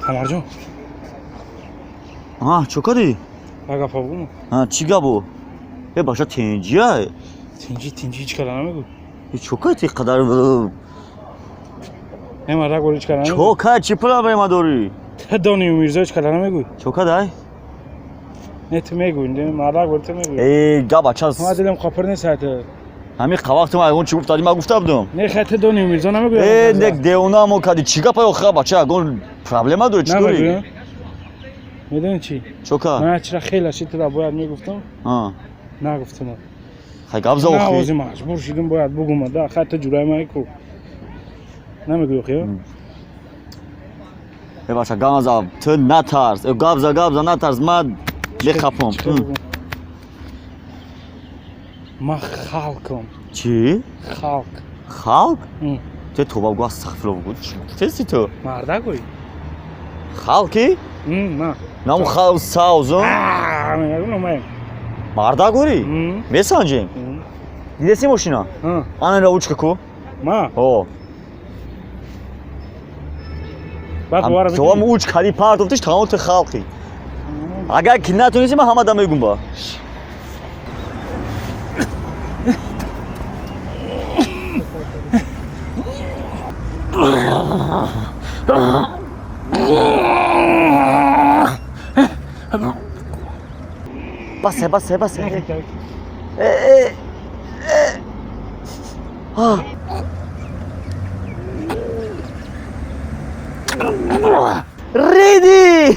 Қамарҷон. А, чо кардӣ? Ба гапа бугум. А, чӣ гапо? Э, баша, тинҷия? Тинҷи, тинҷи, ҳеҷ кара намегӯ. Чо кардӣ қадар? Не, мардак, бори ҳеҷ кара намегӯ. Чо кард? Чӣ проблема дорӣ? Ту дони, Мирзо ҳеҷ кара намегӯй. Чо кардай? Не, ту мегӯй, мардак, бори ту мегӯй. Э, гап бача. Ма дилам қопир нест ҳайта. Ҳамин вақти ман ягон чӣ гуфтадӣ, ман гуфта будам. Не, хай, ту дони, Мирзо намегӯй. Э, нек, девона мо кардӣ. Чӣ гапа охира, бача? Ягон проблема дорӣ, чӣ дорӣ? Намегӯй. Медонӣ чӣ? Чо кард? Ман чира хеле ши тура бояд мегуфтам. Нагуфтам. Хай, гап за На, охи. ози маҷбур шидим, бояд бугум да. Хай, ту ҷураи ман ку. Намегӯй охи? Э, бача, гап за, ту натарс. Э, гап за, гап за, натарс, ман мехапам. Чӣ бугум? Ман халкам. Чӣ? Халк. Халк? Ту тоба гу, астағфирулло, гу. Чӣ гуфтеси ту? Мардак гӯй. Халки? На. Наму халк саузу? Мегӯям, ман. Мардак горӣ? Месанҷем. Дидеси мошина? Ана ра, учка ку. Ма? О. Баъд бовара. То ам уч кади, партофтиш, тамом, ту халқи. Агар ки натонисти, ман ҳама да мегум ба. Басе, басе, басе. Э, э, э. А. Ready!